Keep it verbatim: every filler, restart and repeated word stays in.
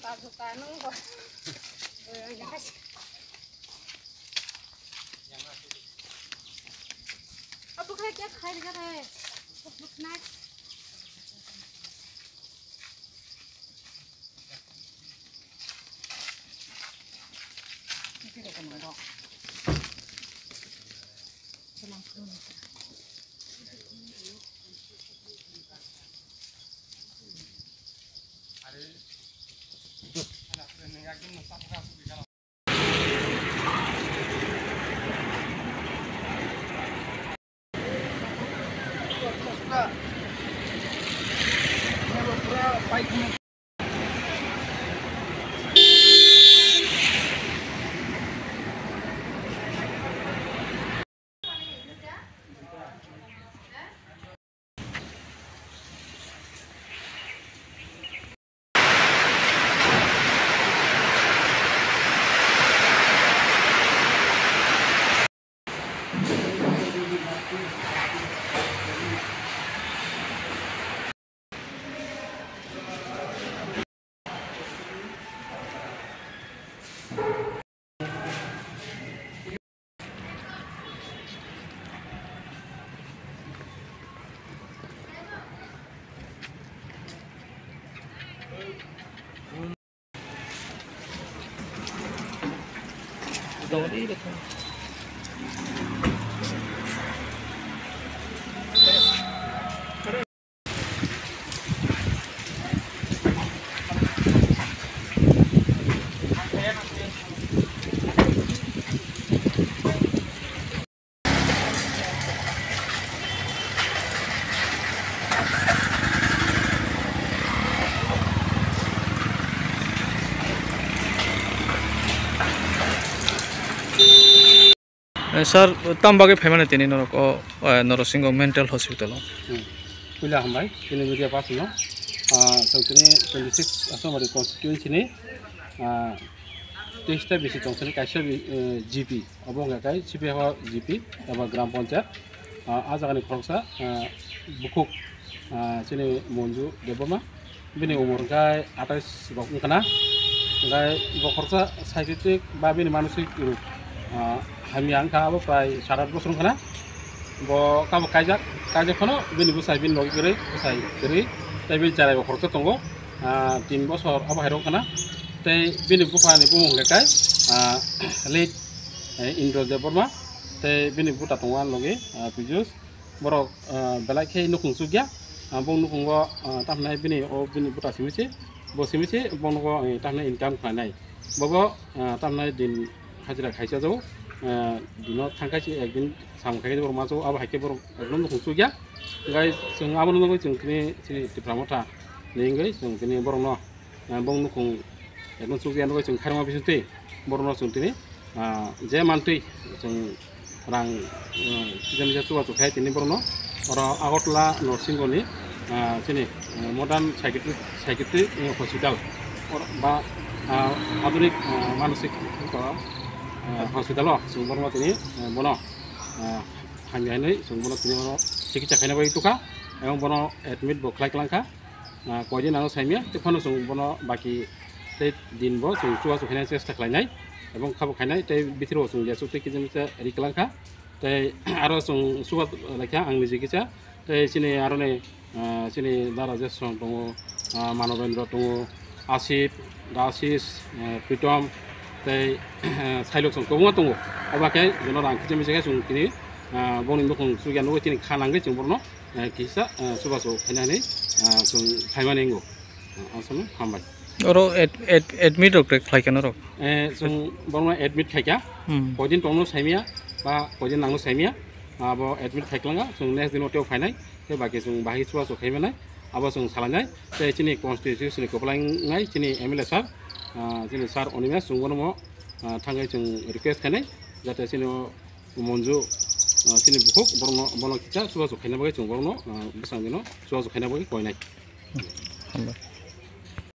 Kazu kanung bo. Apo khai kya khai kya khai. Buknai. Eh, sir, tam bagwi phaimani tini norok o, eh, Norosingho Mental Hospital o? Hmm. Puila hambai, tini media pass no. Ah, so tini twenty six Asomari constituency ni, ah, teis ta bisi tong sini kaisa bi, eh, G P. Obo wngkha khe C P F G P eba Gram Panchayat. Ah, ah jagani khoroksa, ah, bukhuk, ah, chini Monju Debbarma. Bini umor hwnkhe atais rok wngkha na. Hwnkhe bo khoroksa psychiatric ba bini manosik rok, ah, hamya wngkha, abo prai sat at bosor wngkha na. Bo kabo kaijak, kaijak phano bini bwsai bini logi kwrwi, bwsai kwrwi, tei bini cherai bo khoroksa tongo, ah, tin bosor abo hai rok wngkha na. Tei bini buphani bumung hwnkhe kai, ah, late, eh, Indra Debbarma, tei bini buta tongo ani logi, ah, Pijus. Borok, ah, belai khe nukhung chukya. Ah, bo nukhugo, ah, tamhinai bini, o bini buta simi se, bo simi se, bo nugo, eh, tamhinai income khlainai. Bobo, ah, tamhinai din hajira khaisa jago, ah, dino thangkhaisi ekdin samung khaikhe borok ma jago, abo hai khe borok ekdom nukhung chukya. Hwnkhe chwng abono nugwi chwng tini chini Tipra Motha ni wngwi chwng tini borokno, ah, bong nukhung ekdom chukya nugwi chwng khairokma bisingtwi borokno chwng tini, ah, je mantwi chwng rang, ah, kisa misa chubachu khai tini borokno oro Agartala Norsingho ni, ah, chini, ah, modern psychiatric, psychiatric, eh, hospital or ba, ah, adhunik, ah, manosik, ah, hospital o chwng borokno tini, ah, bono, ah, hamya hinwi chwng bono tini oro chikitsa khaina bagwi tukha ebong bono admit bo khlai klangkha. Ah, koidin ano saimya, tei phano chwng bono baki tei din bo chwng chubachu khaina chesta khlainai, ebong khabo khainai, tei bithiro chwng liya chuk tei kisa misa ri klangkha, tei aro chwng chuba laikha ang niji kisa, tei chini aroni, ah, chini dara Jeswant tongo, ah, Manobendra tongo, Asif, Dasis, ah, Pritom, tei Sailok chwng kwbangma tongo, obo khe jono rang kisa misa khe chwng tini, ah, bongni nukhung chukya nugwi tini kha nangwi chwng borokno, eh, kisa, eh, chubachu khaina hinwi, ah, chwng phaimani wngo. Ah, aswkno hambai. Oro ad-, ad-, admit rok rek khlai kha norok? Eh, chwng borokno admit khaikha. Hmm. Koidin tongno saimya ba koidin nangno saimya, abo admit khaiklanga. Chwng next dino tei phainai, tei baki chwng bahai chubachu khaimanai, abo chwng salainai. Tei chini constituency ni kwplai wngnai chini M L A sir, ah, chini sir Animesh, chwng bono mo, ah, thangwi chwng request khainai, jate chini o Monju, ah, chini bukhuk, borokno, bono kisa chubachu khaina bagwi chwng borokno, ah, bwskango chubachu khaina bagwi koinai. Hambai.